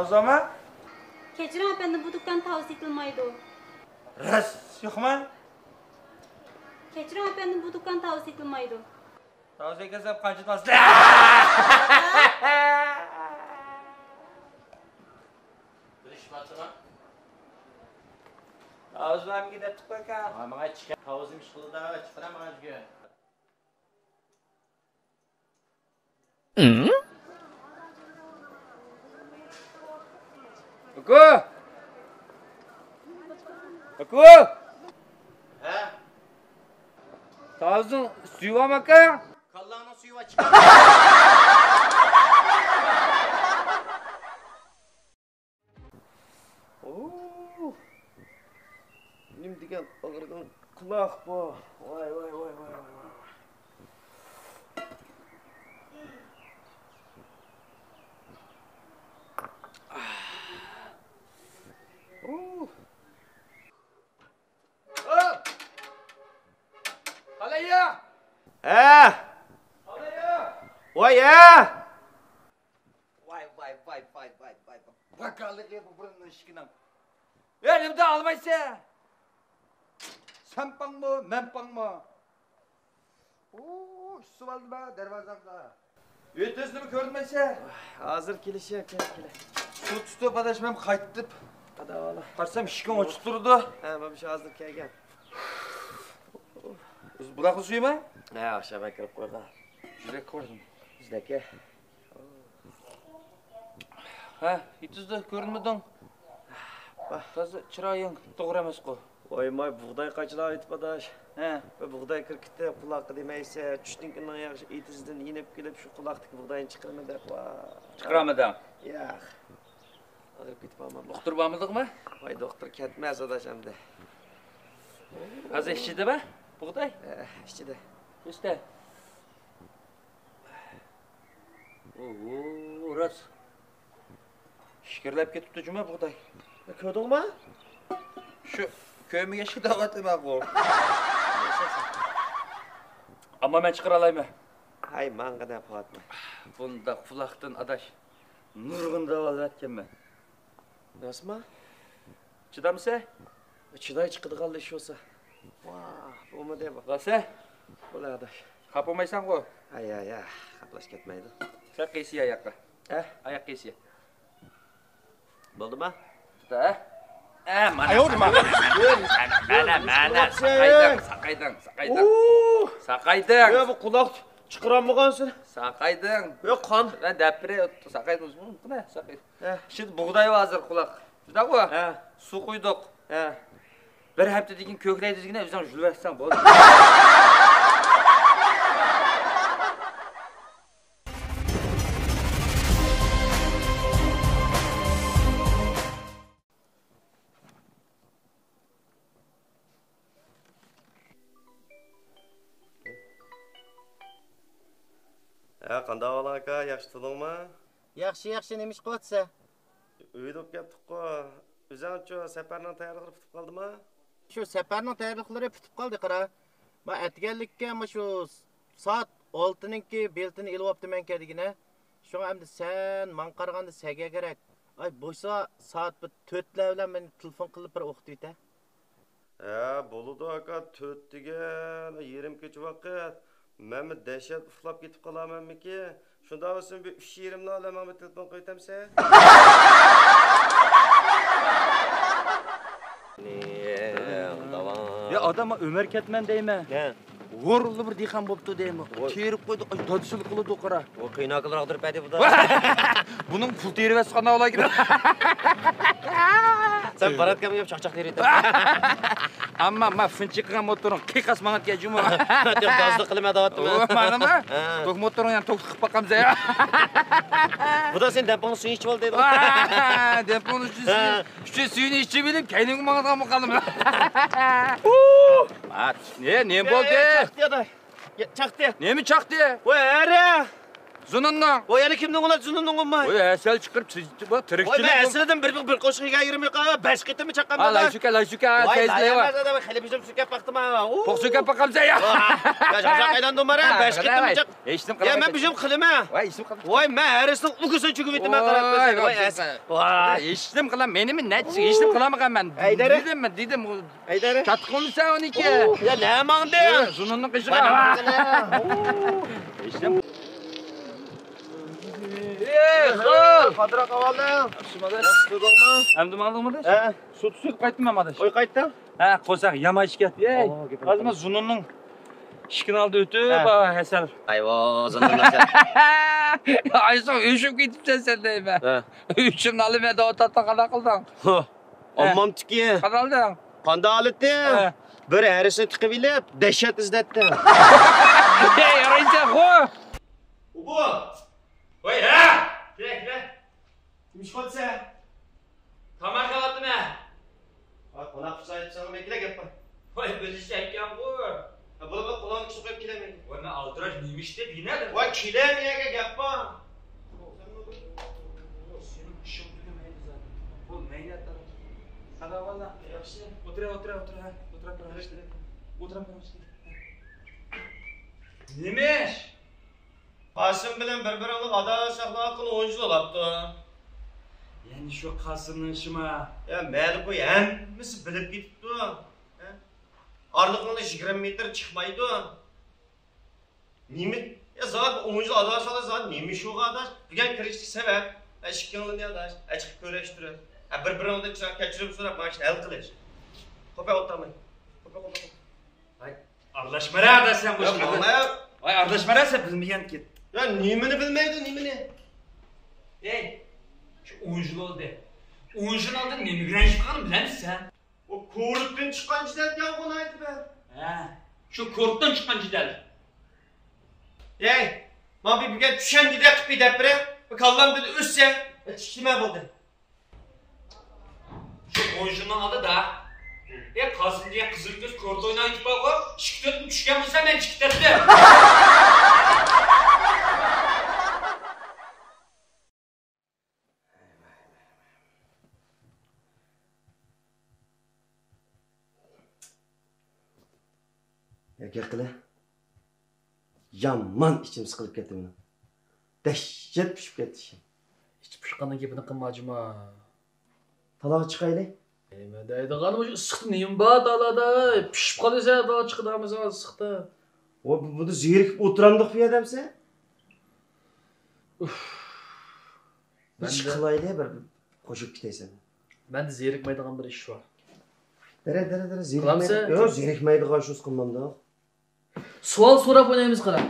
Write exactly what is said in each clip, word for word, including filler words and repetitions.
ئۇزاما؟ كەچۈرۈڭ ئەپەندىم، بۇ دۇكان تاۋا سېتىلمايدۇ. راست يوقما؟ كەچۈرۈڭ ئەپەندىم، بۇ دۇكان تاۋا سېتىلمايدۇ. تاۋا سېتىلسەم قانچە تاۋا سېتىلسەم؟ بىلىشىپ قالسىما؟ تاۋا سېتىلمايمىكىن دەپ تۇرۇپتۇ ئاكا. ھا، ماڭا چىقار. تاۋا سېتىلمايدۇ، چىقىرە ماڭا ئۆزگە. ئاكا! ئاكا! ھە؟ تازىنىڭ سۈيى بارمۇ ئاكا؟ كاللاڭنىڭ سۈيى بار، چىقار. ئوو! نېمە دېگەن ئاغرىغان قۇلاق بۇ. ۋاي، ۋاي، ۋاي. ئوو! خالايا! ھە! خالايا! ۋاي، ھە! ۋاي، ۋاي، ۋاي، ۋاي، ۋاي، ۋاي، ۋاي. باكالىقى بۇ بۇرۇننىڭ ئىشىكىنىڭ. ئۆلۈمدە ئالمايسەن. سەن پاڭمۇ، مەن پاڭمۇ؟ ئۇ، ئۈستۈۋالدىما دەرۋازاڭغا. ئۆتۈزنىمۇ كۆرمەيسەن. ھازىر كېلىشى، كېلە، كېلە. سۇ تۇتۇپ، ئاداش، مەن قايتىپ. قارىسام، ئىشىكىڭ ئوچۇق تۇرىدۇ. ھە، مانا شۇ ھازىر كەلگەن. بۇلاقنى سۈيىمۇ؟ ھە، ئاخشام كىرىپ قويغان. يۈزەك كۆردۈم. يۈزەككە. ھە، ئېتىزدا كۆرۈنمىدىڭ؟ تازا چىرايىڭ توغرا ئەمەسقۇ. ۋاي ماي، بۇغداي قاچىلاپ ئېتىپ ئاداش. ھە. بىر بۇغداي كىرىپ كېتىپ، قۇلاققا دېمەيسە، چۈشتىن كېيىن ياخشى ئېتىزدىن يېنىپ كېلىپ، شۇ قۇلاقتىكى بۇغداينى چىقىرىمەن دەپ، ۋاي. چىقىرالمىدىڭ؟ ياق. ئاغرىپ كېتىپ ئالمامدۇ. دوختۇر بارمىدىڭمۇ؟ ۋاي، دوختۇر كەتمەس ئاداش ئەمدى. ھازىر ئىچىدىمۇ بۇغداي؟ ھە، ئىچىدە. ئۈستە. ئوھو، راست. ئىچكىرىلەپ كېتىپتۇ جۇمۇ بۇغداي. كۆردۈڭمۇ؟ شۇ كۆرمىگەچكە دەۋاتىمەنغۇ. ئەمما مەن چىقىرالايمەن. ھەي، ماڭا دەپ قوياتمەن. بۇنداق قۇلاقتىن ئاداش نۇرغۇن داۋالىۋەتكەنمەن. راستما؟ چىدامسە؟ چىداي چىقىدىغانلا ئىش بولسا. ۋاھ، بولمىدى بۇ. راسە؟ بولە ئاداش. خاپا بولمايسەنغۇ؟ ھەي، ھەي، ھەي، خاپىلاش كەتمەيدۇ. سەن قىيسىيە ئاياققا. ھە؟ ئاياق قىيسىيە. بولدىما؟ تۇتا، ھە؟ ئە، مانا. ئاياغ نېمە؟ مانا، مانا، مانا. ساقايدىڭ، ساقايدىڭ، ساقايدىڭ. ئوو! ساقايدىڭ. يا، بۇ قۇلاق چىقىرالمىغانسىز. ساقايدىڭ. يا، قان. مەن دەپ بېرەي، ساقايدىڭ. قېنى، ساقاي. ھە. ئىچىدە بۇغداي بار ھازىر قۇلاق. شۇنداقمۇ؟ ھە. سۇ قۇيدۇق. ھە. بىر ھەپتىدىن كېيىن كۆكلەيدۇ دېگىنە، ئۆزۈڭ يۈرۈۋەرسەڭ بولدى. ھە، قانداق ئەھۋالىڭ ئاكا، ياخشى تۇردۇڭمۇ؟ ياخشى، ياخشى، نېمە ئىش قىلىۋاتىسەن؟ ئۆيدە بولۇپ كەتتۇققۇ. ئۆزۈڭچۇ، سەپەرنىڭ تەييارلىقلىرى پۈتۈپ قالدىمۇ؟ شۇ سەپەرنىڭ تەييارلىقلىرى پۈتۈپ قالدى، قارا. ما ئەتىگەنلىككە ما شۇ سائەت ئالتىنىڭكى بېلىتىنى ئېلىۋاپتىمەنكەن دېگىنە. شۇڭا ئەمدى سەن ماڭا قارىغاندا سەگەكرەك. ئاي، بولسا سائەت بىر تۆتلەر بىلەن مېنى تېلېفون قىلىپ بىر ئوقۇتۇۋېتە. ھە، بولىدۇ ئاكا، تۆت دېگەن، يېرىم كېچە ۋاقىت. مەنمۇ دەھشەت ئۇخلاپ كېتىپ قالارمەنمىكىن؟ شۇنداق بولسا بىر ئۈچ يېرىمنى ئالا ماڭا بىر تېلېفون قىلىۋېتەمسەن؟ يا ئادام، ئۆمەر كەتمەن دەيمەن. ھە. ھورۇنلا بىر دېھقان بوپتۇ دەيمەن. ۋاي. تېرىپ قويدى، ئاي، دادىسىلا قىلىدۇ، قارا. ۋاي، قىيناقلىق ئاغدۇرۇپ بەردى بۇ دا. بۇنىڭ پۇل تېرىۋەتسە قانداق بولاي كېدى؟ سەن باراتكەنمۇ يوق، چاقچاق تېرىۋېتىپ. ئەمما مەن فىنچى قىلغان موتورۇڭ قىيقاس ماڭىدىكەن جۇمۇ. گازلىق قىلىمەن دەۋاتتىم. ئۇ، مانىما؟ ھە. توك موتورۇڭ يەنە توكلۇق قىلىپ باقامسەن. بۇ دا سېنى دەمپىڭنىڭ سۈيىنى ئىچىۋال دەيدۇ. دەمپىڭنىڭ سۈيى، ھە. ئۈچۈن سۈيىنى ئىچىۋېلىپ، كەينىڭگە ماڭىدىغان بولۇپ قالدىم. ئۇ! ئات، نېمە بولدى؟ يا، يا، چاقتى، ئادا. يا، چاقتى. نېمە چاقتى؟ ۋاي، ھەرە! زۇنۇننىڭ. ۋاي، يەنە كىمنىڭ ئۇلار زۇنۇننىڭ ئۇماي؟ ۋاي، ھەسەل چىقىرىپ، تىرىشتى، بۇ ۋاي، مەن تىرىكچىلىك بۇ. ھەسىلدىن بىر، بىر، بىر قوشۇق يېگەن يېرىم يوق، بەش قېتىممۇ چاققان ھا، بالا. لايسۇكە، لايسۇكە، ۋاي، تەيزە لايا لەيۋا. مەزەدە، خېلى بىزىم سۈركەپ باقتىما. ئۇ. پوق سۈركەپ باقامسەن يا؟ ۋاي، يا، شاڭشاق ئايلاندىم بارا، ھا، بەش قېتىممۇ چاق-، ھېچنېمە يا، مەن قىلالمايسەن. بىزىم قىلىمەن. ۋاي، ھېچنېمە قىلالمايسەن. ۋاي، مەن ھەرىسنىڭ ئۇكىسىنى چۈگۈۋېتىمەن، ۋاي، قاراپ قويساڭ. ۋاي، ۋاي، ھەس-، ۋاي. ھېچنېمە قىلالمايمەن. مېنىمۇ نەچچە ھېچنېمە قىلالمىغان مەن. ھەيدەر. دېدىم، دېدىم. ھەيدەر. چاتىق بولمىسا ئۇنىڭكى. يا، نەماڭدى؟ زۇنۇننىڭ قېشىغا. ۋاي، نېمە قىلىمەن؟ ھېچنېمە. ئېي، خۇل! قادىر ئاكا، ئەھۋالىڭ؟ ياخشىمۇ، ئاداش؟ ياخشى تۇردۇڭمۇ؟ ئەمدى ماڭدىڭمۇ، ئاداش؟ ھە. سۇ تۇتۇپ قايتتىم مەن، ئاداش. قوي قايتتىڭ؟ ھە، قورساق يامان ئىچكەتتى. ئەي، ھازىر مەن زۇنۇننىڭ ئىشىكىنى ئالدى ئۆتۈپ، ھە. ھەسەل. ئايۋا، زۇنۇن ھەسەل. ئايسۇ، ئۆچۈپ كېتىپسەن سەن دەيمەن. ھە. ئۆچۈمنى ئالىمەن دەۋاتاتتىڭ، قانداق قىلدىڭ؟ ھە. ئالمامتىكى. قانداق قىلدىڭ؟ قانداق ھالىتى؟ ھە. بىر ھەرىسىنى تىقىۋېلىپ، دەھشەت ئىزدەتتىم. ھەي، يارايسەن خو! ئوبۇ! ۋاي، ھە! كىرە، كىرە. نېمە ئىش قىلىۋاتىسەن؟ تاماق يەۋاتىمەن. ۋاي، قوناق قىلسا ئېيتساڭ، مەن كېلە گەپ بار. ۋاي، بىلىشى ئەكەنغۇ. ھە، بولىدۇ، قوناقنى كىشى قويۇپ كېلەمەن. ۋاي، مەن ئالدىراش نېمە ئىش دەپ يېنە. ۋاي، كېلەم يەرگە گەپ بار. سېنىڭ ئىشىڭ تۈگىمەيدۇ زادى. بول، مەينەت. قانداق ئەھۋاللار؟ ياخشى. ئولتۇرە، ئولتۇرە، ئولتۇرە، ھە. ئولتۇرە، ئولتۇرە. ئولتۇرە، ئولتۇرە. نېمە ئىش؟ قاسىم بىلەن بىر-بىرىڭلار ئاداۋەت ساقلىغانلىقىغا ئون يىل بولاپتۇ. يەنە شۇ قاسىمنىڭ ئىشىما؟ يا، مەلىكۇ ھەممىسى بىلىپ كېتىپتۇ. ھە؟ ئارىلىقىڭلار يىگىرمە مېتىر چىقمايدۇ. نېمە؟ يا، زادى ئون يىل ئاداش، ئاداش، زادى نېمە شۇ ئاداش؟ بۈگۈن كىرىشتى سەۋەب. ھە، ئىككىڭلارنى ئاداش. ھە، چىقىپ كۆرۈشتۈرۈپ. ھە، بىر-بىرىڭلاردىن كەچۈرۈم سوراپ، مانا شۇنى ھەل قىلىش. قوپە ئولتۇرماي. قوپە، قوپە، قوپە. ھاي، ئارىلاشمىرە دەسەن يا، مۇشۇ. ماڭا. ھاي، ئارىلاشمىرە سەن بىلمىگەنكىن. يا، نېمىنى بىلمەيدۇ، نېمىنى؟ ئەي، شۇ ئون يىل بولدى. ئون يىل ئالدىن نېمىگە رەنجىپ قالغىنىمنى بىلەمسەن؟ ئۇ كورتتىن چىققان جېدەل يالغان ئېيتىپ. ھە، شۇ كورتتىن چىققان جېدەل. ئەي، ماڭا بىر بۈگۈن چۈشەندى دە قىپى دەپ بېرە. بۇ كاللام بىر ئۆسسە، چىشلىمە بولدى. شۇ قويۇشۇمنىڭ ئالدىدا. ئەي، قاسىم دېگەن قىزىل كۆز كورت ئوينايتىپ بارغۇ. ئىككى تۆتتىن چۈشكەن بولسا مەن چىقىپ كەتتىم. يا گەپ قىلە. يامان ئىچىم سىقىلىپ كەتتى مېنىڭ. دەھشەت پۇشۇپ كەتتى ئىچىم. ئىچى پۇشقاننىڭ گېپىنى قىلما، جۇما. تالاغا چىقايلى. نېمە دەيدىغان مۇشۇ ئىسسىقتا نېمە بار تالادا؟ پىشىپ قالىسەن تالاغا چىقىدىغانمىسەن ئىسسىقتا. ۋە بۇ، بۇدا زېرىكىپ ئولتۇرامدۇق بۇ يەردە ئەمسە؟ ئۇف. بىر ئىش قىلايلى، بىر قوشۇپ كېتەيسەن. مەندە زېرىكمەيدىغان بىر ئىش بار. دەرە، دەرە، دەرە، زېرىكمەيدىغان. قىلامسەن؟ ياق، زېرىكمەيدىغان ئىش قىلمامدۇق. سوئال سوراپ ئوينايمىز، قارا.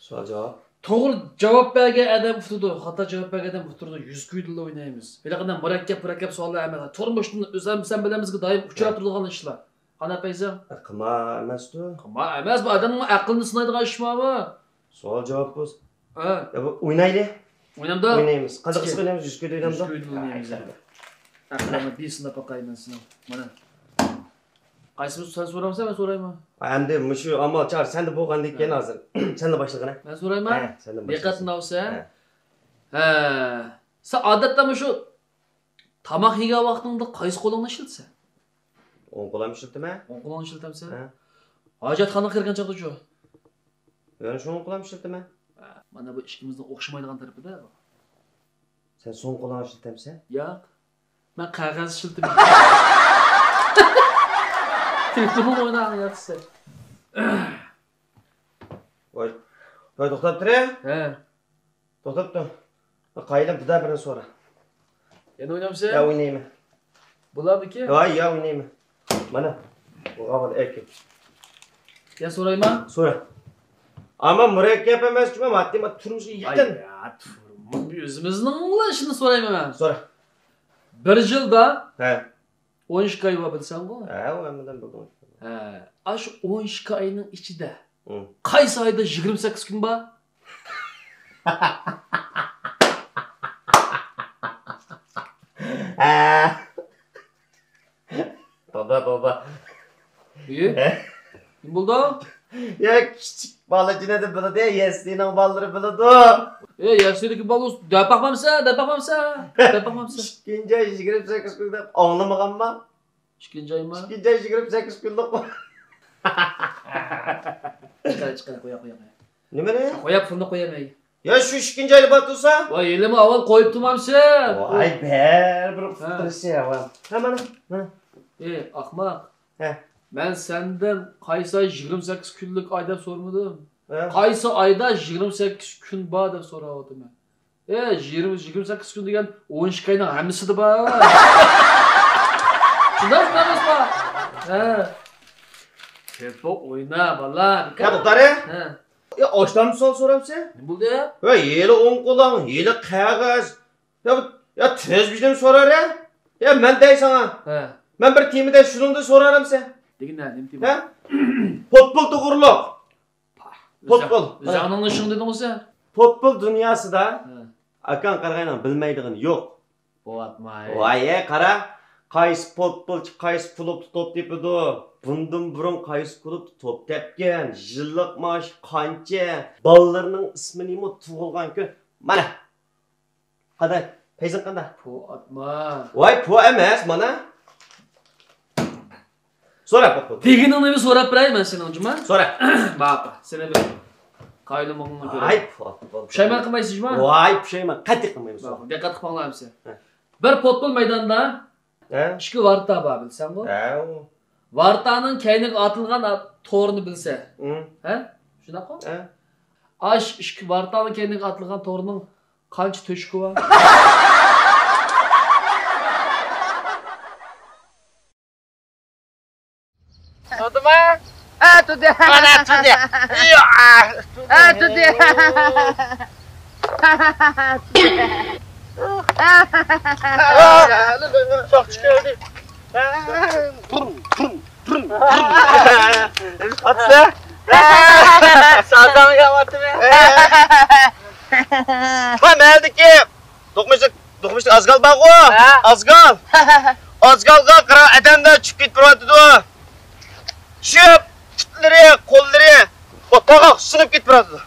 سوئال جاۋاب. توغرا جاۋاب بەرگەن ئادەم ئۇتىدۇ، خاتا جاۋاب بەرگەن ئادەم ئۇتتۇرىدۇ. يۈز كويدىنلا ئوينايمىز. ھېلىقىدەك مۇرەككەپ، مۇرەككەپ سوئاللار ئەمەس. تۇرمۇشتىن ئۆزۈم سەن بىلەمىزكى دائىم ئۇچراپ تۇرىدىغان ئىشلار. قانداق پەيزىڭ؟ قىما ئەمەستۇ. قىما ئەمەس، بۇ ئادەمنىڭ ئەقلىنى سىنايدىغان ئىشمۇ بۇ؟ سوئال جاۋاب بولسا. ھە. يا، بۇ ئوينايلى. ئوينامدا؟ ئوينايمىز. قانداق قىلساق ئوينايمىز؟ يۈز كويدا ئوينامدا؟ يۈز كويدا ئوينايمىز. ھە، ئەقلىڭنى بىر سىناپ باقاي مەن سېنىڭ. مانا. قايسىمىز سەن سورامسەن، مەن سورايمۇ؟ ئەمدى مۇشۇ ئامال چار سەندە بولغاندىن كېيىن ھە. ھازىر. سەندىن باشلىغىنا. مەن سورايمۇ؟ ھە، سەندىن باشلىغىنا. دىققەتنى ئالسا. ھە. ھە. سەن ئادەتتە مۇشۇ تاماق يېگەن ۋاقتىڭدا قايسى قولۇڭنى ئىشلىتىسەن؟ ئوڭ قولۇم ئىشلىتىمەن. ئوڭ قولۇڭنى ئىشلىتەمسەن؟ ھە. ھاجەتخانىغا كىرگەن چاغدىچۇ؟ يەنە شۇ ئوڭ قولۇم ئىشلىتىمەن. ھە، مانا بۇ ئىككىمىزنىڭ ئوخشىمايدىغان تەرىپىدە بۇ. سەن سول قولۇڭنى ئىشلىتەمسەن؟ ياق. مەن قەغەز ئىشلىتىمەن. تېلېفوننى ئويناڭ ياخشىسى. ۋاي. ۋاي، توختاپ تۇرە. ھە. توختاپ تۇر. قايىلىم، بىردە بىرنى سورا. يەنە ئوينامسەن؟ يا، ئوينايمەن. بولامدىكى؟ ھاي، يا، ئوينايمەن. مانا. بولغان بولدى، ئەركىن. يا، سورايمەن؟ سورا. ئەمما مۇرەككەپ ئەمەس، جۇما، ماددىي، ماددىي تۇرمۇشقا يېقىن. ئاي، يا، تۇرمۇش. ئۆزىمىزنىڭلا ئىشىنى سورايمەن مەن. سورا. بىر يىلدا ھە. ئون ئىككى ئاي بار بىلسەڭغۇ؟ ھە، ئۇ ھەممىدىن بىلدىڭ. ھە، ئاشۇ ئون ئىككى ئاينىڭ ئىچىدە ھە. قايسى ئايدا يىگىرمە سەككىز كۈن بار؟ ھە. توبا، توبا. ئى؟ ھە؟ نېمە بولدى؟ يا، كىچىك بالا جېنىدا بىلىدۇ، يەسلىنىڭ بالىلىرى بىلىدۇ. ئەي، يەسلىدىكى بالا دەپ باقمامسەن، دەپ باقمامسەن، دەپ باقمامسەن. ئىككىنچى ئاي يىگىرمە سەككىز كۈن دەپ ئاڭلىمىغانما؟ ئىككىنچى ئايمۇ؟ ئىككىنچى ئاي يىگىرمە سەككىز كۈنلۈك. چىقار، چىقار، قويا، قويا، قويا. نېمىنى؟ قويا، پۇلنى قويا مەي. يا شۇ ئىككىنچى ئايدا باتۇرسا؟ ۋاي، ھېلىمۇ ئاۋۋال قويۇپ تۇرمامسەن؟ ۋاي، بەرىبىر ھە. ئۇقتۇرۇشى ئاۋۋال. ھە، مانا، مانا. ئەي، ئاخماق. ھە. مەن سەندىن قايسى ئاي يىگىرمە سەككىز كۈنلۈك ئاي دەپ سورىمىدىم. ھە. قايسى ئايدا يىگىرمە سەككىز كۈن بار دەپ سوراۋاتىمەن. ئەي، يىگىرمە، يىگىرمە سەككىز كۈن دېگەن ئون ئىككى ئاينىڭ ھەممىسىدە بار. شۇنداق ئەمەسمۇ؟ ھە. تېلېفون ئوينا، بالا. يا، توختارە. ھە. يا، ئاشتام سوئال سوراپسەن؟ نېمە بولدى؟ ۋە ھېلى ئوڭ قولۇڭ، ھېلى قەغەز. يا، يا، تېز بىزدىن سورار يا. يا، مەن دەي ساڭا. ھە. مەن بىر تېما دەي شۇنىڭدىن سورارمسەن؟ دېگىنە، نېمە تېما؟ ھە؟ پۇتبول توغرۇلۇق. پۇتبول. ئۆزۈڭنىڭ ئىشىڭ دېدىڭغۇ سەن. پۇتبول دۇنياسىدا ھە. ئاكاڭ قارىغاينىڭ بىلمەيدىغىنى يوق. بوۋاتماي. ۋاي، ئەي، قارا. قايسى پۇتبولچى قايسى كۇلۇبتا توپ تېپىدۇ؟ بۇندىن بۇرۇن قايسى كۇلۇبتا توپ تەپكەن؟ يىللىق مائاشى قانچە؟ بالىلىرىنىڭ ئىسمىنىمۇ تۇغۇلغان كۈن. مانا. قانداق؟ پەيزىڭ قانداق؟ پو ئاتما. ۋاي، پو ئەمەس، مانا. سورا، پو، پو. دېگىنىڭنى بىر سوراپ بېرەي مەن سېنىڭ، جۇما؟ سورا. باپا، سېنى بىر قايىلىمىغىڭنى كۆرەي. ۋاي، پو، پو، پو. پۇشايمان قىلمايسىز، جۇما؟ ۋاي، پۇشايمان قەتئىي قىلمايمەن، سورا. باپا، دىققەت قىلىپ ئاڭلايمىسەن؟ ھە. بىر پۇتبول مەيدانىدا ھە؟ ئىككى ۋارتا بار، بىلسەڭغۇ؟ ھە. ۋارتانىڭ كەينىگە ئاتىلغان تورنى بىلسە. ھە؟ شۇنداققۇ؟ ھە. ئاش ئىككى ۋارتانىڭ كەينىگە ئاتىلغان تورنىڭ قانچە تۆشۈكى بار؟ تۇردىما؟ ھە، تۇردى. مانا تۇردى. ھە، تۇردى. شاخ چىقىردى. ئاتسا. سازاڭ ياۋاتىمەن. ما مەلدىكى. دوقمۇشلۇق، دوقمۇشلۇق ئازگال بارغۇ؟ ھە. ئازگال. ئازگالغا قارا ئادەملەر چۈشۈپ كېتىپ بارىۋاتىدۇ. چۈشۈپ، پۇتلىرى، قوللىرى ئوتتاغا سۇنۇپ كېتىپ بارىدۇ.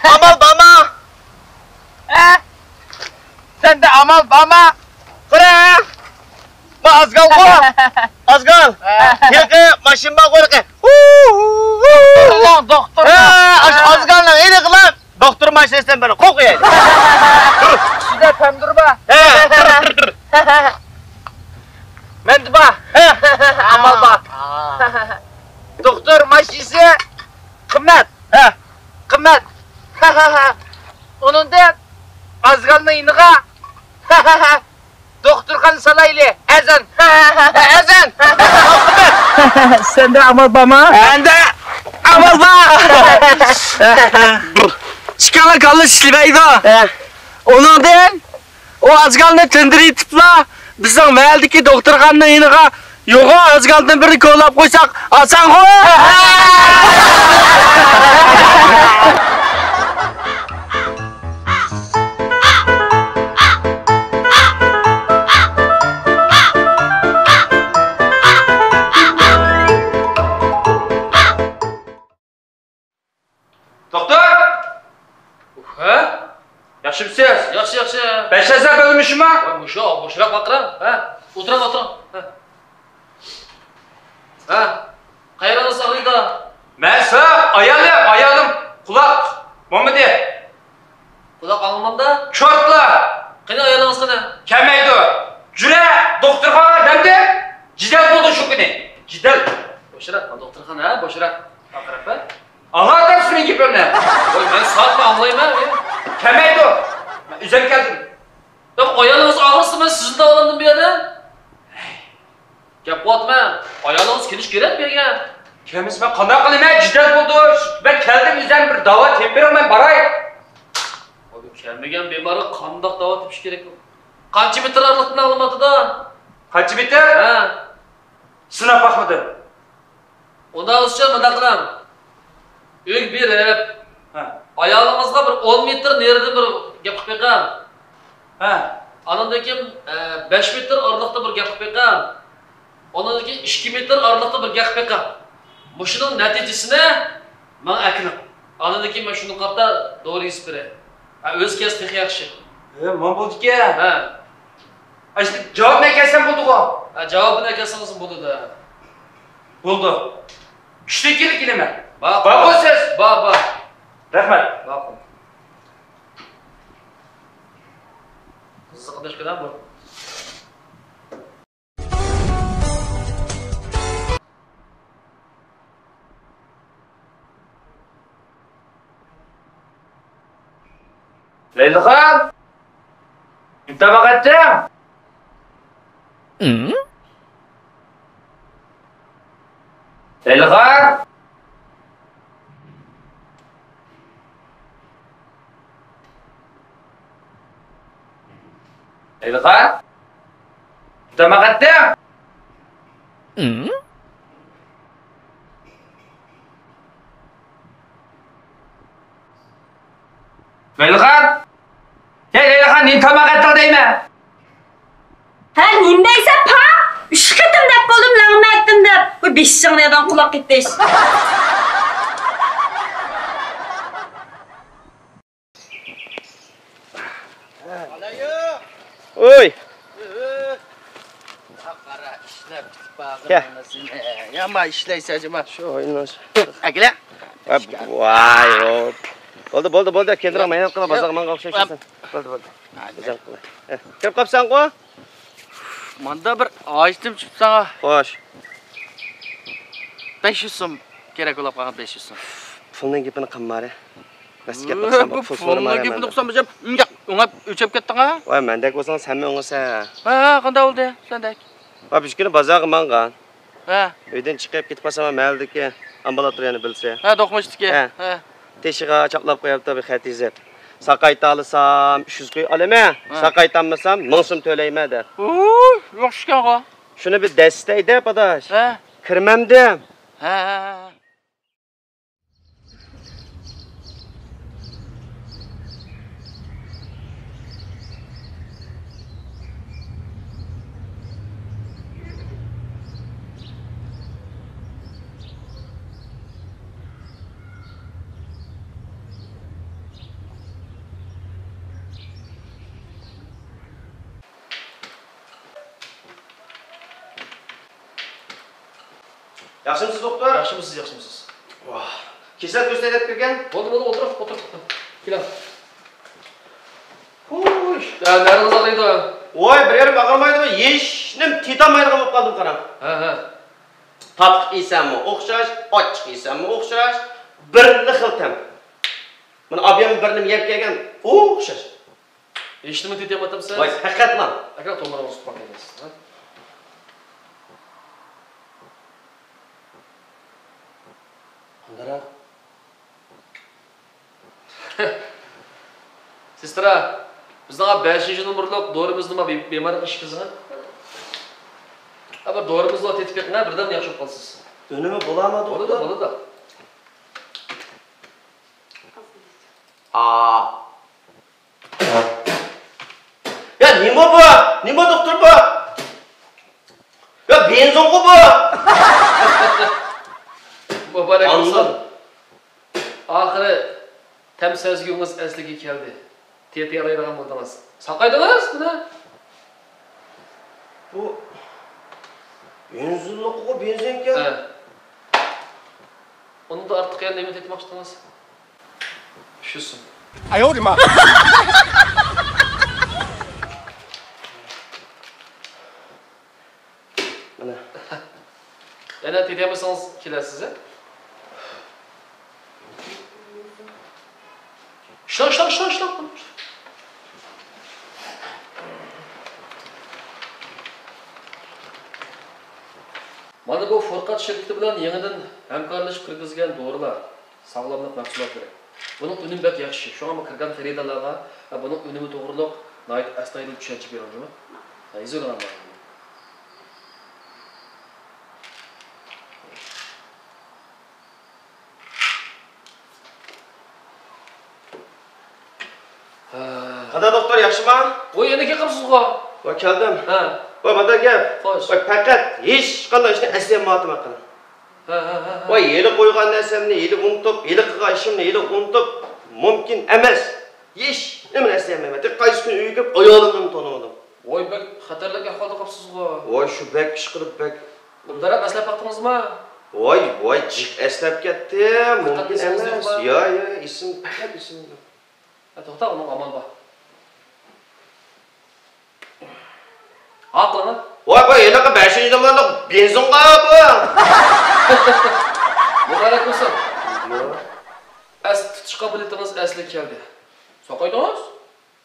ئامال بارما؟ ھە؟ سەندە ئامال بارما؟ قارا! ما ئازگالغۇ؟ ئازگال. ھە. ھېلىقى ماشىنا بارغۇ ھېلىقى. دوختۇر، دوختۇر. ھە، ئاشۇ ئازگالنىڭ ھېلىقىلار. دوختۇر ماشىنىسىدىن بىرنى قويۇپ قويايلى. ئۈستىدە تەندۇر بار. ھە. مەندە بار. ھە. ئامال بار. دوختۇر ماشىنىسى قىممەت. ھە. قىممەت. ئۇنىڭدىن ئازگالنىڭ يېنىغا دوختۇرخانا سالايلى، ئەرزان. ئەرزان. سەندە ئامال بارمۇ؟ مەندە ئامال بار. ئىككىڭلار كاللا ئىشلىمەيدۇ. ئۇنىڭدىن ئۇ ئازگالنى تىندىرىۋېتىپلا، بىزنىڭ مەھەللىدىكى دوختۇرخانىنىڭ يېنىغا يوغان ئازگالدىن بىرنى كولاپ قويساق، ئاسانغۇ! دوختۇر! ھە؟ ياخشىمۇسىز؟ ياخشى، ياخشى. بەش ھەزەر بۆلۈمى شۇمۇ؟ ۋاي، مۇشۇ، بوشراق ۋارقىراڭ. ھە؟ ئولتۇرۇڭ، ئولتۇرۇڭ. ھە. ھە. قايرىڭىز ئاغرىيدۇ؟ مەن ساق، ئايالىم، ئايالىم. قۇلاق بولمىدى. قۇلاق ئاڭلىمامدا؟ چورتلا! قېنى ئايالىڭىز قېنى؟ كەلمەيدۇ. جۈرە دوختۇرخانىغا دەمدى. جېدەل بولدى شۇ كۈنى. جېدەل. بوشراق، دوختۇرخانا، ھە، بوشراق. ئاقىرىپ، ھە؟ ئاڭلاۋاتامسىز مېنىڭ گېپىمنى؟ ۋاي، مەن سائەتلا ئاڭلايمەن. كەلمەيدۇ. مەن ئۆزۈم كەلدىم. ياق، ئايالىڭىز ئاغرىسا مەن سىزنى داۋالاندىم بۇ يەردە. گەپ قىلىۋاتىمەن، ئايالىڭىز كېلىشى كېرەك بۇ يەرگە. كەلمىسە مەن قانداق قىلىمەن؟ جېدەل بولدى. مەن كەلدىم، ئۆزۈم بىر داۋا تېپىپ بېرىڭ، مەن باراي. ئۇ كەلمىگەن بىمارغا قانداق داۋا تېپىش كېرەك؟ قانچە مېتىر ئارىلىقتىن ئاڭلىنىۋاتىدۇ؟ قانچە مېتىر؟ ھە. سىناپ باقمىدىم. ئۇنداق بولسىچۇ مۇنداق قىلىڭ. ئۆيگە بېرىپ، ھە. ئايالىڭىزغا بىر ئون مېتىر نېرىدىن بىر گەپ قىلىپ بېقىڭ. ھە. ئانىڭدىن كېيىن، ئە، بەش مېتىر ئارىلىقتا بىر گەپ قىلىپ بېقىڭ. ئانىڭدىن كېيىن ئىككى مېتىر ئارىلىقتا بىر گەپ قىلىپ بېقىڭ. مۇشۇنىڭ نەتىجىسىنى ماڭا ئەكىلىڭ. ئاندىن كېيىن مەن شۇنى قارىتا دورا يېزىپ بېرەي. ھە، ئۆزى كەلسە تېخى ياخشى. ھە، مانا بولدىكەن. ھە. ئاشۇ جاۋابنى ئەكەلسەم بولدىغۇ؟ ھە، جاۋابىنى ئەكەلسىڭىزمۇ بولىدۇ. بولدى. چۈشتىن كېيىن كېلىمەن. بار. بارغۇ سىز؟ بار، بار. رەھمەت. ماقۇل. قىزىق ئاداش كەن بۇ. لەيلىخان! نېمە تاماق ئەتتىڭ؟ لەيلىخان! لەيلىخان! نېمە تاماق ئەتتىڭ؟ لەيلىخان! ھەي، لەيلىخان، نېمە تاماق ئەتتىڭ دەيمەن! ھە، نېمە دەيسەن، پا؟ ئۈچ قېتىم دەپ بولدۇم، لەڭمە ئەتتىم دەپ. بۇ بېشىڭنى يادان قۇلاق كېتىش. ئوي! قارا، ئىشلەپ كېتىپ بارغىن. يامان ئىشلەيسەن جۇما. شۇ ئويناش. ئەكىلە. ۋاي، ھوپ. بولدى، بولدى، بولدى. كەندىرەڭ مەينەت قىلا، بازارغا ماڭغان ئوخشايسەن. بولدى، بولدى. كىرىپ قاپسەنغۇ؟ ماندا بىر ھاجىتىم چۈشۈپ ساڭا. خوش. بەش يۈز سوم كېرەك بولاپ قالغان، بەش يۈز سوم. پۇلنىڭ گېپىنى قىلمارە. مەسكەپ قىلسام، بۇ پۇل سورىمارە. پۇلنىڭ گېپىنى قىلسام، بىزەم ئۇنچە ئۆڭەپ ئۆچەپ كەتتىڭ ھە؟ ۋاي، مەندەك بولساڭ سەنمۇ ئۆڭىسەن. ھە، ھە، قانداق بولدى سەندەك؟ ۋاي، بۈگۈن كۈنى بازارغا ماڭغان. ھە. ئۆيدىن چىقىپ كېتىپ قالسام، مەھەللىدىكى ئامبالاتور يەنە بىلسە. ھە، دوقمۇشتىكى. ھە. ھە. تېشىغا چاپلاپ قويۇپتۇ بىر خەت يېزىپ. ساقايتالىسام ئۈچ يۈز كوي ئالىمەن، ھە. ساقايتالمىسام مىڭ سوم تۆلەيمەن دەپ. ۋوي، ياخشىكەنغۇ. شۇنى بىر دەسسىتەي دەپ، ئاداش. ھە. كىرمەمدىم. ھە، ھە، ھە. ياخشىمۇسىز، دوختۇر؟ ياخشىمۇسىز، ياخشىمۇسىز؟ ۋاھ. كېسەل كۆرسىتەي دەپ كىرگەن؟ بولدى، بولدى، ئولتۇرۇڭ، ئولتۇرۇڭ. كېلىڭ. ھۇي. يا، نەرىڭىز ئاغرىيدۇ؟ ۋاي، بىر يېرىم ئاغرىمايدۇ، ھېچنېمە تېتىيالمايدىغان بولۇپ قالدىم، قاراڭ. ھە، ھە. تاتلىق يېسەممۇ ئوخشاش، ئاچچىق يېسەممۇ ئوخشاش، بىرلا خىل تەم. مانا ئابىيام بىر نېمە يەپ كەلگەن، ئوخشاش. ھېچنېمە تېتىيالمايتتىڭىز؟ ۋاي، پەقەتلا. ئاكا، تومۇرىڭىزنى تۇتۇپ باقايلى. قانداقراق؟ سېسترا، بىزنىڭ بەشىنچى نومۇرلۇق دورىمىزنى بىمارغا ئىچكۈزۈڭ. ھە، بىر دورىمىزنى تېتىپ بېقىڭ، بىردەم ياخشى بولۇپ قالىسىز. ئۈنۈمى بولامدۇ، دوختۇر؟ بولىدۇ، بولىدۇ. ئا. يا نېمە بۇ؟ نېمە دوختۇر بۇ؟ يا بېنزىنغۇ بۇ! مۇبارەك بولسۇن. ئاخىرى تەم سەزگۈڭىز ئەسلىگە كەلدى. تېتىيالايدىغان بولدىڭىز. ساقايدىڭىز بۇنى. بۇ بېنزىنلىقىغۇ بېنزىنكەن. ھە. ئۇنىڭدىن ئارتۇق يەنە نېمە تېتىماقچىدىڭىز؟ ئۈچ يۈز سوم. ئاياۋرىما. مانا. يەنە تېتىيالمىسىڭىز كېلەرسىز، ھە؟ شۇ، شۇ، شۇ، شۇ. مانا بۇ فۇرقەت شىركىتى بىلەن يېڭىدىن ھەمكارلىشىپ كىرگۈزگەن دورىلار. ساغلاملىق مەھسۇلاتلىرى. بۇنىڭ ئۈنۈمى بەك ياخشى. شۇڭا بۇ كىرگەن خېرىدارلارغا، ھە، بۇنىڭ ئۈنۈمى توغرۇلۇق ناھايىتى ئەستايىدىل چۈشەنچە بېرىڭ، جۇمۇ. ھە، يېزىۋېلىڭ بۇنى. ھە. قانداق دوختۇر، ياخشىما؟ ۋاي، يەنە كېلىپسىزغۇ؟ ۋاي، كەلدىم. ھە. ۋاي، مانداق گەپ. خوش. ۋاي، پەقەت ھېچقانداق ئىشنى ئەسلىگە ئالمايۋاتىمەن قېنى. ۋاي، ھېلى قويغان نەرسەمنى ھېلى ئۇنتۇپ، ھېلى قىلغان ئىشىمنى ھېلى ئۇنتۇپ، مۇمكىن ئەمەس. ھېچ نېمىنى ئەسلىيەلمەيمەن. تېخى قايسى كۈنى ئۆيگە كىرىپ ئايالىمنىمۇ تونۇمىدىم. ۋاي، بەك خەتەرلىك ئەھۋالدا قاپسىزغۇ. ۋاي، شۇ بەك ئىشقىلىپ بەك. ئۇنداقراق ئەسلەپ باقتىڭىزمۇ؟ ۋاي، ۋاي، جىق ئەسلەپ كەتتىم. مۇمكىن ئەمەس. يا، يا، ئېسىم، پەقەت ئېسىمدە. ھە، توختا، ئۇنىڭ ئامال بار. ھا، قىلىڭ. ۋاي، ۋاي، ھېلىقى بەشىنچى نومۇرلۇق بېنزىنغا بۇ. مۇبارەك بولسۇن. ئەس تۇتۇش قابىلىيىتىڭىز ئەسلىگە كەلدى. ساقايدىڭىز؟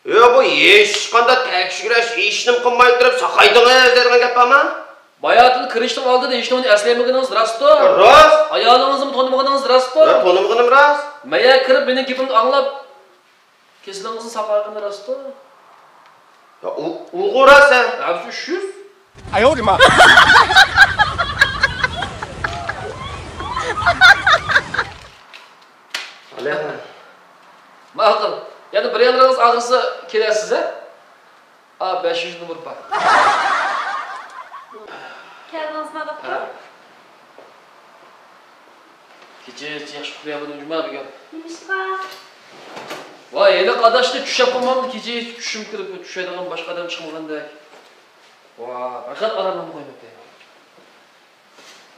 يا، بۇ ھېچقانداق تەكشۈرۈش، ھېچنېمە قىلماي تۇرۇپ ساقايدىڭىز دەيدىغان گەپ بارمۇ؟ باياتىن كىرىشنىڭ ئالدىدا ھېچنېمىنى ئەسلىيەلمىگىنىڭىز راستتۇ؟ راست. ئايالىڭىزنىمۇ تونۇمىغىنىڭىز راستتۇ؟ يا، تونۇمىغىنىم راست. مەيەر كىرىپ مېنىڭ گېپىمنى ئاڭلاپ، كېسىلىڭىزنى ساقايغىنى راستتۇ؟ يا، ئۇ-، ئۇلغۇ راست ھە. ھە، بىز ئۈچ يۈز. ئاياۋدىما. ماقۇل. يەنە بىر يانلىرىڭىز ئاغرىسا كېلەرسىز ھە؟ ئا، بەش يۈز نومۇر بار. كەلدىڭىزما، دوختۇر؟ ھە. كېچىچە ياخشى ئۇخلىيالمىدىم جۇما بۈگۈن. نېمىشقا؟ ۋاي، ھېلىقى ئاداشنى چۈشەپ قالمامدۇ، كېچىچە چۈشۈم كىرىپ، چۈشەيدىغان باشقا ئادەم چىقمىغاندەك. ۋا، پەقەت ئاراملىنىپ قويماپتۇ.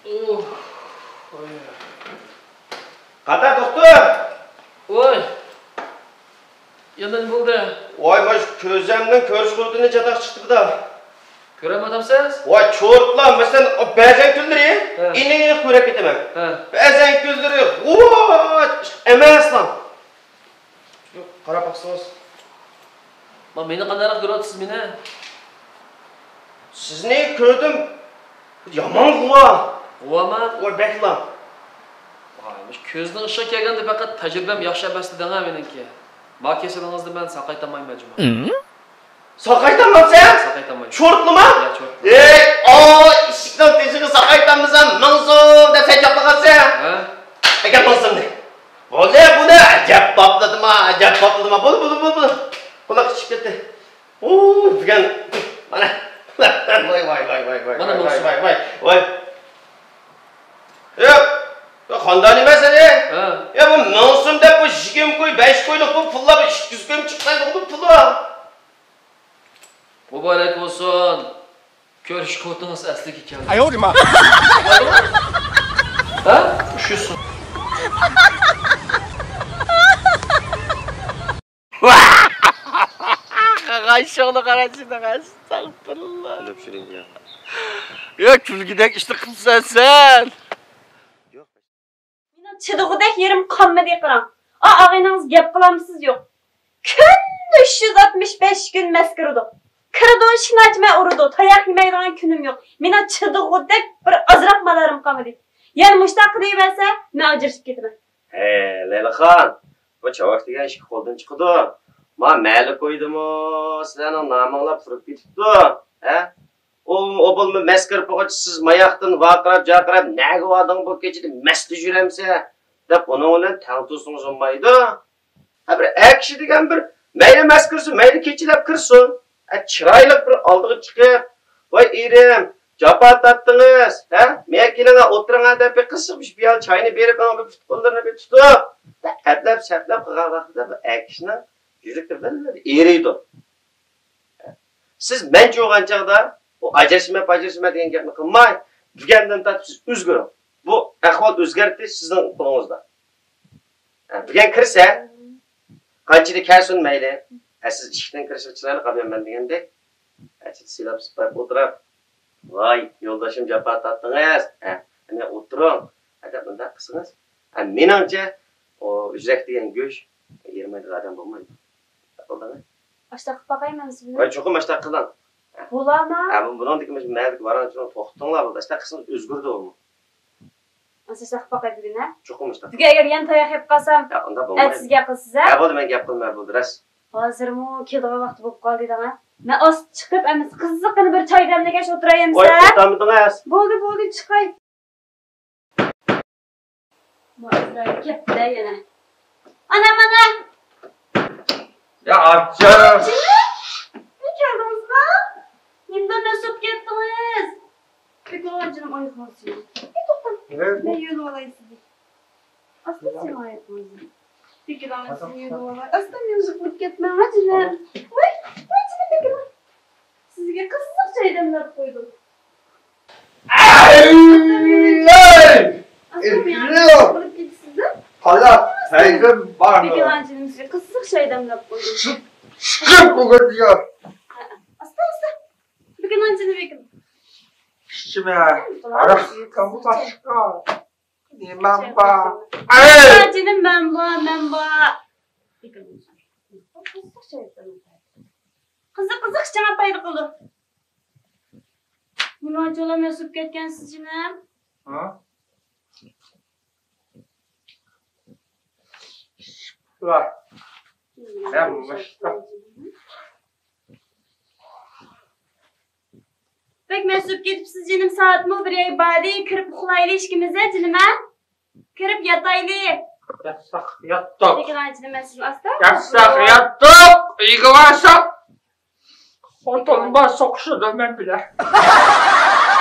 ئوھ، ۋاي. قانداق دوختۇر؟ ۋاي. يەنە نېمە بولدى؟ ۋاي، مانا شۇ كۆزەمنىڭ كۆرۈش قۇۋۋىتىنى چاتاق چىقتىپتۇ. كۆرەلمەيدىغانسىز؟ ۋاي، چورتلا، مەسىلەن، بەزەن كۈنلىرى ھە. ئېنىق كۆرۈپ كېتىمەن. ھە. بەزەن كۈنلىرى ۋاي ئەمەسلا. قاراپ باقسىڭىز. ما، مېنى قانداقراق كۆرۈۋاتىسىز مېنى؟ سىزنى كۆردۈم. يامان غۇۋا. غۇۋامۇ؟ ۋاي، بەكلا. ۋاي، مۇشۇ كۆزنىڭ ئىشىغا كەلگەندە پەقەت تەجرىبەم ياخشى ئەمەس دېدىڭە مېنىڭكى. ما كېسىلىڭىزنى مەن ساقايتالمايمەن جۇما. ساقايتالمامسەن؟ ساقايتالمايمەن. چورتلىما؟ يا، چورتلا. ئەي، ئاۋۇ ئىشىكنىڭ تېشىغا ساقايتالمىسام مىڭ سوم دەپ سەن چاپلىغانسەن. ھە؟ ئەكەل مىڭ سومنى. بولدى، بۇنى ئەجەب باپلىدىما، ئەجەب باپلىدىما. بولدى، بولدى، بولدى، بولدى. قۇلاق ئىچىپ كەتتى. ئۇ، دېگەن، مانا. ۋاي، ۋاي، ۋاي، ۋاي، ۋاي، مانا ۋاي، مىڭ سوم. ۋاي، ۋاي، ۋاي. ياق، ياق، خاندا نېمە سېنى؟ ھە. يا، بۇ مىڭ سوم دەپ بۇ يىگىرمە كوي، بەش كويلۇق بۇ پۇللار بىر ئىككى يۈز كويمۇ چىقمايدىغۇ بۇ پۇللار. مۇبارەك بولسۇن. كۆرۈش قۇۋۋىتىڭىز ئەسلىگە كەلدى. ئاياۋدىما. ھە؟ ئۈچ يۈز سوم. غايشىڭنى قارا سېنىڭ، ئەستەغپىرۇللا. كۈلۈپ شۇرۇڭ يا. يا، كۈلگۈدەك ئىشنى قىلىسەن سەن. مېنىڭ چىدىغۇدەك يېرىم قالمىدى، قاراڭ. ئا، ئاغىنىڭىز گەپ قىلامسىز يوق. كۈندە ئۈچ يۈز ئاتمىش بەش كۈن مەس كىرىدۇ. كىرىدۇ، ئىشىكنى ئاچماي ئۇرىدۇ. تاياق يېمەيدىغان كۈنۈم يوق. مېنىڭ چىدىغۇدەك بىر ئازراق مالارىم قالمىدى. يەنە مۇشۇنداق قىلىۋەرسە، مەن ئاجرىشىپ كېتىمەن. ھەي، لەيلىخان، بۇ چاۋاك دېگەن ئىككى قولدىن چىقىدۇ. ما مەلىك ئۆيدىمۇ سىلەرنىڭ نامىڭلار پۇرۇپ كېتىپتۇ، ھە؟ ئۇ، ئۇ بولما مەس كىرىپ بولغاچ سىز ماياقتىن ۋارقىراپ، جارقىراپ، نەگە باردىڭ بۇ كېچىدە مەستە يۈرەمسە؟ دەپ ئۇنىڭ بىلەن تەڭ تۇرسىڭىز بولمايدۇ. ھە، بىر ئەر كىشى دېگەن بىر مەيلى مەس كىرسۇن، مەيلى كېچىلەپ كىرسۇن. ھە، چىرايلىق بىر ئالدىغا چىقىپ، ۋاي ئېرىم، جاپا تارتتىڭىز، ھە؟ مېنىڭ كېلىڭە ئولتۇرۇڭە دەپ بىر قىزىق بىر پىيالە چاينى بېرىپ، ئۇنىڭ بىر پۇت قوللىرىنى بىر تۇتۇپ، ئەپلەپ سەپلەپ قىلغان ۋاقتىدا بۇ ئەر كىشىنىڭ يۈرىكى بىر ئېرىيدۇ. سىز مەنچە بولغان چاغدا، ئۇ ئاجرىشىمەن، پاجرىشىمەن دېگەن گەپنى قىلماي، بۈگۈندىن تارتىپ سىز ئۆزگىرىڭ. بۇ ئەھۋال ئۆزگەرتىش سىزنىڭ قولىڭىزدا. ھە، بۈگۈن كىرسە، قانچىلىك كەلسۇن مەيلى. ھە، سىز ئىشىكتىن كىرىشىڭىز چىرايلىق، ئابىيام مەن دېگەندەك. ھە، سىلاپ سىپاپ ئولتۇراپ، ۋاي، يولداشىم جاپا تارتتىڭىز. ھە، ئەنە ئولتۇرۇڭ. ھە، دەپ مۇنداق قىلسىڭىز. ھە، مېنىڭچە، ئۇ ئۆزرەك دېگەن گۆش يېرىمايدىغان ئادەم بولمايدۇ. بولدىمۇ؟ ئاشتاق قىلىپ باقايمەن سىزنى. ۋاي، چوقۇم ئاشتاق قىلىڭ. بولاما؟ ھە، بۇ، بۇنىڭدىكى مۇشۇ مەلىكە بارغانچۇ توختىڭلار بولدى. ئاشتاق قىلسىڭىز ئۆزگىرىدۇ ئۇمۇ. ئاشتاق قىلىپ باقاي بۈگۈن، ھە؟ چوقۇم ئاشتاق. بۈگۈن ئەگەر يەنە تاياق يەپ قالسام، ياق، ئۇنداق بولمايدۇ. ئەتىسىگە قىلىسىز، ھە؟ ھە، بولدى، مەن گەپ قىلماي بولدى، راست. ھازىرمۇ كېلىدىغان ۋاقتى بولۇپ قالدى دەڭە. مەن ئاستا چىقىپ، ئەمىسە قىزىققىنە بىر چاي دەملىگەچ ئولتۇراي ئەمىسە. ۋاي، توختامىدىڭىز؟ بولدى، بولدى، چىقاي. ما ئىزرائىل كەپتىلە يەنە. ئانا، مانا. يا ئاچا. نېمە كەلدىڭىزما؟ نېمىدۇر نېسىپ كەتتىڭىز؟ بىكار جېنىم ئايىغ بولسۇن. ئەي، توختاڭ. مەن يۆلىۋالاي سىزنى. ئاستا سىڭاي قوزۇم. بېكىنىڭ سىزنى يۆلىۋالاي. ئاستا مەن يىقىلىپ كەتمەڭ، ھە جېنىم. ۋاي، ۋاي جېنىم بېكىنىڭ. سىزگە قىزىق چاي دەملەپ قويدۇم. ئەي! ئاستا مەن يىقىلىپ كېتىسىز-دە. قالا، سەيزىم بارمۇ؟ بېكىنىڭ جېنىم سىزگە قىزىق چاي دەملەپ قويدۇم. شىق، شىق بۈگۈن يا. ئاستا، ئاستا. بېكىنىڭ جېنى بېكىن. ئىچمە. ھاراقتىن باشقا نېمەم بار؟ ئەي! جېنىم، مەن بار، مەن بار. قىزىق، قىزىق ئىچىڭە پايدا قىلىدۇ. نېمانچە ئۇلام ئۆسۈپ كەتكەنسىز جېنىم؟ ھە؟ بەك مەسۇپ كېتىپسىز جېنىم، سائەتمۇ بىرەي باردى، كىرىپ ئۇخلايلى ئىككىمىز ھە جېنىم ھە. كىرىپ ياتايلى. ياتساق ياتتۇق. لېكىن ئانا جېنىم مەن سىزنى ئاستا. ياتساق ياتتۇق، ئۆيگە بارساق خوتۇنۇم بار سوقۇشىدۇ مەن بىلەن.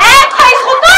ئەي قايسى خوتۇن؟